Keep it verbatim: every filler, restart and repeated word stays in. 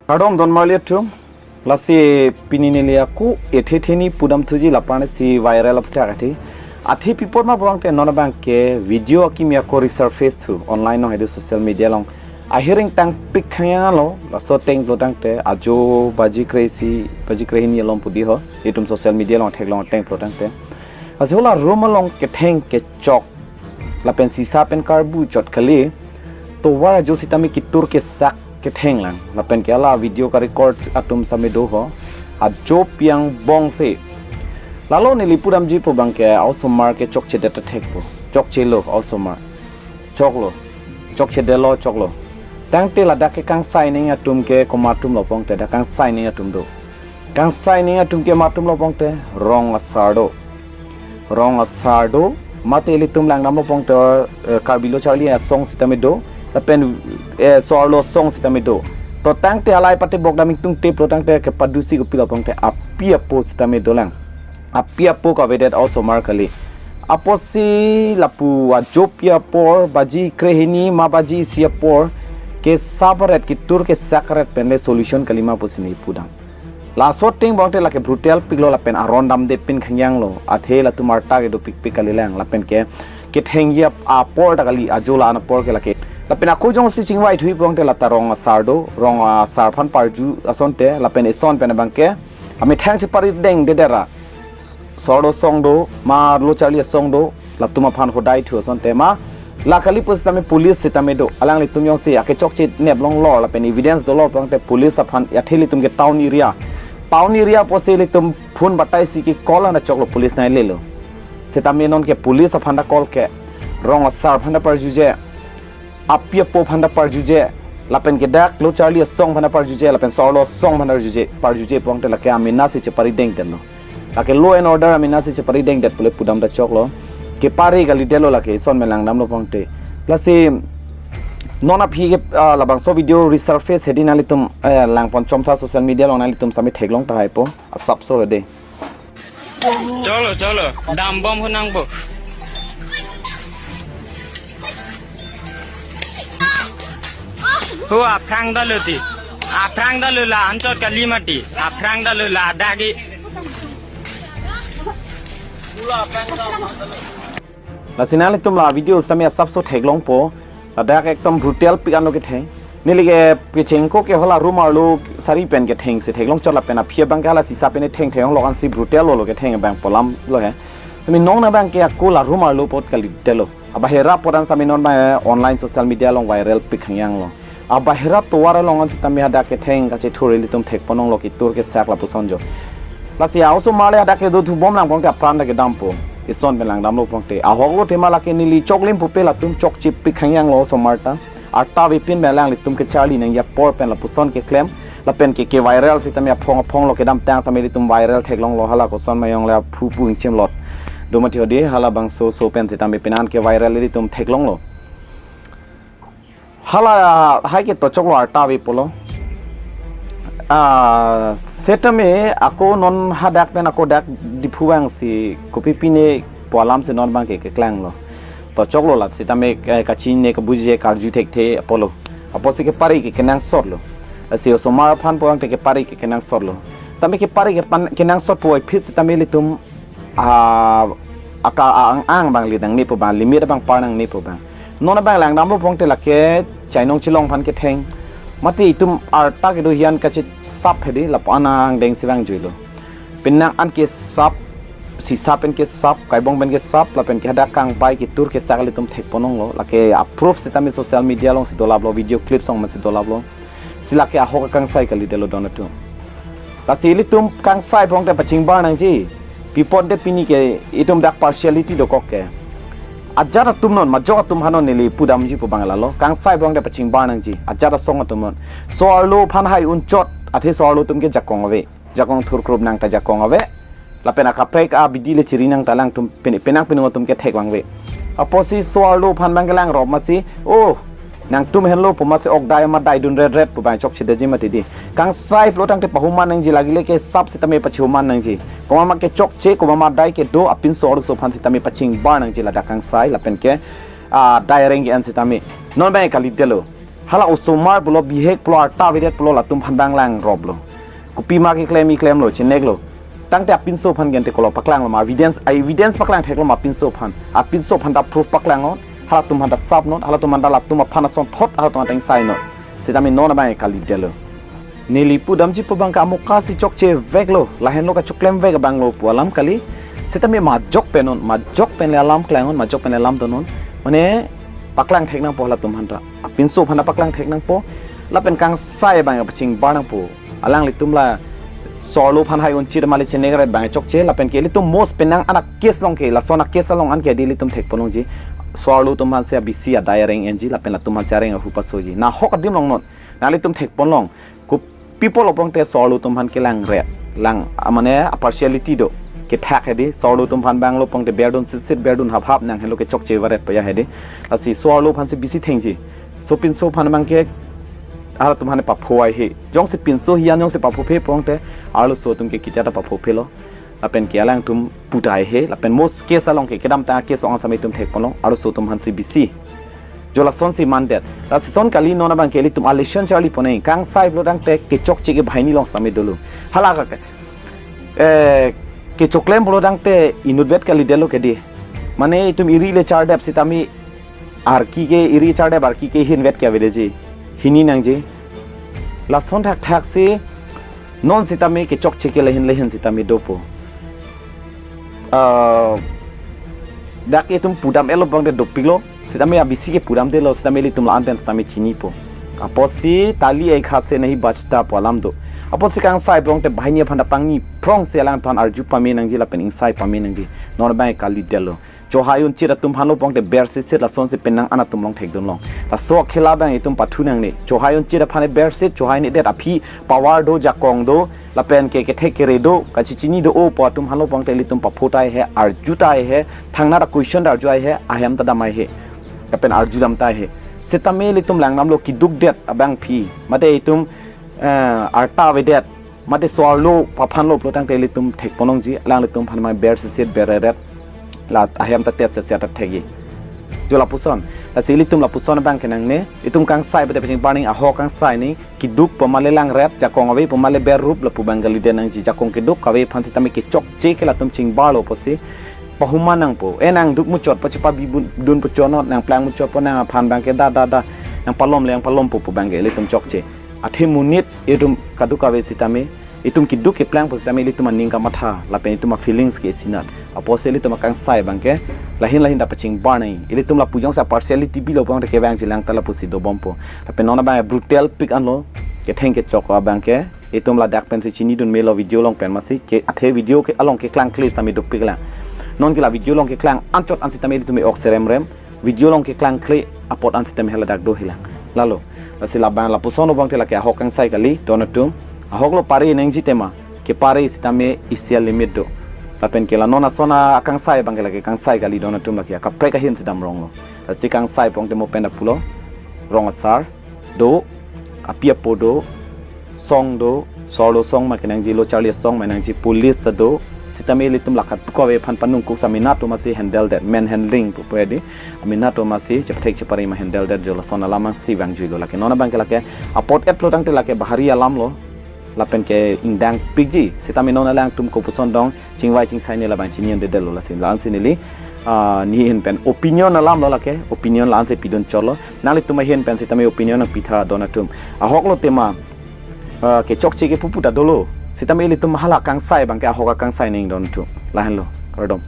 Kardom don marli atum. Lasi pini neli ako ethe theni pudam thuji lapen si viral aphuthak athe. Athe pi apot ma pulote non abangke video akimi ako resurface thu online along haidu social media along. Ahir ingtangpik khang yang lo, laso ateng pulo tangte ajo baji kre-isi, baji kre-hini alom pu dei ho. Itum social media along theklong ateng pulo tangte. Lasi hala room along ketheng kechok lapen sisa pen karbu chot kali. Tovar ajo sitame kitur kesak ketheng lang. Lapen ke hala video ka-record atum sitame do ho. Ajo pi angbong si. Lalo neli pudamji pu abangke a-osomar ke chokchedet thekpo. Chokchelo a-osomar. Choklo. Chokchedetlo choklo. Tangte ladak ke kangsai ning atum ke komat atum lo pulote, dak kangsai ning atum do. Kangsai ning atum ke komat atum lo pulote, rong asar do. Rong asar do, mate ilitum langdamlo pulote, eh, Karbi lo charli asong sitame do, lapen, eh, so-arlo asong sitame do. To tangte halai pate bok dam ingtungte pulo tangte kepado si kopilo pulote api apo sitame dolang. Api apo kavedet a-osomar kali. Apotsi lapu ajo pi apor, baji kre-hini ma baji isi apor, kesap aret, kitur kesak aret pen le solution kalima pusi neli pudam. Laso ateng pulote lake brutal piklo lapen aron damde pin khang yang lo. Athe latum arta ke dopikpik kali lang lapen ke kethengji ap-, apor ta kali, ajo la-an apor ke lake. Lapen ako jongsi chingvai thuji pulote lata rong asar do, rong asar aphan parju asonte, lapen ison pen abangke amethang cheparidengdedet ra. S-, so-arlo asong do, ma lo charli asong do, latum aphan hodai thu asonte ma. La kali pusitame police sitame do. Alanglitum jongsi ake chokche nep longlor lapen evidence dolor pulote police aphan, athe ilitum ke town area. Town area pusi ilitum phone batai si ke-call ana choklo police nai lelo. Sitame non ke police aphan ta call ke. Rong asar aphan ta parjuje. Api apo aphan ta parjuje. Lapen ke dak lo charli asong aphan ta parjuje. Lapen so-arlo asong aphan ta parjuje. Parjuje pulote lake amena si cheparidengdetlo. Lake law and order amena si cheparidengdet pule pudam ta choklo. Kepari kalidetlo lake ison pen langdamlo pulote. Lasi non aphi ke, ah, labangso video resurface hedi nanglitum, eh, langpon chomtha social media along, nanglitum sitame theklong tahai po. Asapso hedi. Cholo, cholo. Dambom hunang bo. Ho aphrang dalo ti. Aphrang dalo la anchot kali mati. Aphrang dalo la dagi. Lasi nanglitum la video sitame asapso theklongpo. Ladak ekdom brutal pik anlo ketheng. Neli ke kechengko ke hala room arlo sari pen ketheng si theklong chot lapen aphi abangke hala sisa pen thengtheng lo ansi brutal lo ketheng abang pu alam lo he. Sitame non abangke ako la room arlo apot kalidetlo. Abahera apot an sitame non abang online social media along viral pik khang yang lo. Abahera tovar along an sitame hadak ketheng kachethur ilitum thekponlonglo kitur kesak lapuson jo. Lasi a-osomar le hadak kedo thubom lang pulote apran ta kedampo. Ison pen langdamlo pulote. Ahoklo tema lake neli choklim pupe latum chokche pik khang yang lo osomar ta. Arta avepin pen alanglitum kecharli nangji apor pen lapuson keklem. Lapen ke, ke viral sitame aphong aphong lo kedamtang sitame ilitum viral theklonglo hala koson ma yongle phu pu ingchim lot. Do mati hedi halabangso so pen sitame penan ke viral ilitum theklonglo. Hala hai ke tochoklo arta ave pulo. Ah, setame ako non hadak pen ako dak Diphu vangsi kopi pine pu alam si non abangke keklanglo. Tochoklo la sitame, eh, kachine kabuji karju thekthe apotlo. Apotsi kepari ke kenangsotlo. Si osomar aphan pulote kepari ke kenangsotlo. Sitame kepari ke pan kenangsot puvoiphit sitame ilitum, ah, aka ang ang abang li nangne pu abang, limit abang par nangne pu abang. Non abang langdamlo pulote lake chainong chelong aphan ketheng. Mati itum arta kedo hian kachesap hedi lapu-an angdeng si vangjuilo. Penang an kesap, sisa pen kesap, kaibong pen kesap, lapen ke hadak kangbai kitur kesak ilitum thekponlonglo. Lake a-proof sitame social media along si dolaplo, video clip song ma si dolaplo. Si lake ahok akangsai kalidetlo don atum. Lasi ilitum kangsai pulote pachingbar nangji. Pi apot de pini ke itum dak partiality dokok ke. Ajat atum non, majok atum aphan non neli pudamji pu abang lalo. Kangsai pulote pachingbar nangji. Ajat asong atum non. So-arlo aphan hai unchot, athe so-arlo atum ke jakong ave. Jakong thurkrup nang ta jakong ave. Lapen akaprek abidi le chiri nang ta alangtum pini penang pinu atum ke thek vangve. Apotsi so-arlo aphan abang kelang rop masi, oh, nangtum henlo pu masi ok dai ma dai dun ret ret pu abang chokchedetji mati di. Kangsai pulo tangte pahuman nangji lake le kesap sitame pachihuman nangji. Komat ma ke chokche, komat ma dai kedo apin so-arlo so aphan sitame pachingbar nangji ladak kangsai lapen ke, ah, dai reng ke an sitame. Non abang kalidetlo. Hala osomar pulo, bihek pulo, arta avedet pulo, latum aphan bang langrop lo. Kopima keklem, keklemlo, cheneklo. Tangte apinso aphan ke ante kolo paklang lo ma, evidence, a evidence paklang thek lo ma apinso aphan. Apinso aphan ta proof paklang non, halatum aphan ta sap non, halatum aphan ta latum aphan asonthot, halatum aphan ta ingsai non. Sitame non abang kali detlo. Neli pudamji pu abang ke amoka si chokche vek lo, lahenlo kachoklem vek abang lo pu alam kali. Sitame majok pen non, majok pen le alam klang non, majok pen le alam do non. Mane paklang thek nangpo halatum aphan ta. Apinso aphan ta paklang thek nangpo. Lapen kangsai abang pachingbar nangpo. Alanglitum la so-arlo aphan hai unchit mali chenek ret abang chokche, lapen ke ilitum mos penang an a case along ke, lason a case along an ke di ilitum thekpon longji. So-arlo atum aphan si a B C adai areng enji, lapen latum aphan si areng ahu pasoji. Nahok adim long non. Nanglitum thekpon long. Kopi pulo pangte so-arlo atum aphan kelang ret. Lang, a, mane a partiality do. Kethak hedi, so-arlo atum aphan bang lo pangte berdun sitsit, berdun haphap, nang helo kechokche varet paya hedi. Lasi so-arlo aphan si B C thengji. Sopinso aphan abang ke, halatum aphan papho ai he. Jongsi pinso hiyan jongsi papho phe pangte, arloso atum ke ketia ta papho phelo. Lapen ke alangtum pu ta ai he, lapen mos case along ke, kedamtang a case ong sitame itum thekpon long, arloso atum aphan si B C. Jo lason si mandet. Lasi son kali non abang ke ilitum a lesson charlipon nang, kangsai pulo tangte kechokche ke banghini along sitame dolo. Hala ka ke, eh, kechoklem pulo tangte inutvet kali detlo ke di. Mane itum eri le chardep sitame arki ke, eri chardep arki ke hinvet ke avedeji. Hini nangji. Lason thakthak si non sitame kechokche ke lahin lahin sitame dopo. Ah, dak itum pudam-etlo pangte dopiklo, sitame a B C ke pudamdetlo, sitame ilitum la-an pen sitame chinipo. Apotsi tali ek hath se nahi bachta pu alam do. Apotsi kangsai pangte banghini aphan ta pangni phrong si alangtum aphan arju pame nangji lapen ingsai pame nangji. Non abang kali detlo. Chohai unchit atum aphan lo pangte ber sitsit lason si penang an atum along thekdun long. Laso akhela abang itum pathu nangne. Chohai unchit aphan ber sit, chohai nedet aphi power do, jakong do, lapen ke kethek kere do, kachechini do-o pu atum aphan lo pangte ilitum papho ta ai he, arju ta ai he, thangnat a question ta arju ai he, ahem ta dam ai he. Lapen arju dam ta ai he. Sitame ilitum langdamlo keduk det abangpi. Mate itum, eh, arta avedet. Mate so-arlo aphan lo pulo tangte ilitum thekpon longji, alanglitum aphan ma ber sitsit ber eret. La ahem ta tet sitsit ta thekji. Jo lapuson. Lasi ilitum lapuson abang ke nangne, itum kangsai pute pachingbar nang, ahok kangsai nang, keduk pu male langret, jakong ave pu male ber rup lapu abang kali det nangji, jakong keduk ave aphan sitame kechokche ke latum chingbarlo pusi. Pahuman nangpo, eh nang duk muchot pu chepabi bun-, dun pu chonot, nang plang muchot pu nang aphan abang ke da da da, nang palom le nang palompo pu abang ke ilitum chokche. Athe monit itum kaduk ave sitame, itum keduk keplang pu sitame ilitum aning kamatha, lapen itum a feelings ke isinat. Apotsi ilitum akangsai abang ke, lahin lahin ta pachingbar nang. Ilitum lapu jongsi a partiality bilo pangte kevang jilang ta lapusi dobompo. Lapen non abang brutal pik anlo, ketheng kechok abang ke, itum ladak pensi chinidun melo video along pen masi, ke athe video ke along keklangkle sitame dopik lang. Non ke la video along keklang anchot an sitame ilitum ok serem rem. Video along keklangkle apot an sitame haladak do hilang. Lalo, lasi labang lapuson abang te lake ahok kangsai kali, don atum. Ahok lo pare nangji tema, kepare sitame isi a limit do. Lapen ke la non ason akangsai abang ke lake kangsai kali, don atum, lake akaprek ahin si dam rong lo. Lasi kangsai pangte mo pen ta pulo, rong asar do, api apo do, song do, so-arlo song ma kenangji, lo charli song ma nangji, police ta do, sitame ilitum la kaduk ave aphan panungkuk sitame nat atum si handle det, manhandling pu pu hedi, amin nat atum si chepthek chepare ma handle det, jo lason alam si vangjuilo lake. Non abang ke lake, apot-et lo tangte lake bahari alam lo, lapen ke ingdang pikji, sitame non alangtum kopuson dong, chingvai chingsai ne labang chini un-edetlo, lasi la-an si neli, ah, nehin pen opinion alam lo lake, opinion la-an si pidun chotlo, nanglitum ahin pen sitame opinion nangpitha, don atum. Ahok lo tema, ah, kechokche ke pupu ta dolo, sitame ilitum hala kangsai abang ke ahok akangsai nang, don atum. Lahenlo, kardom.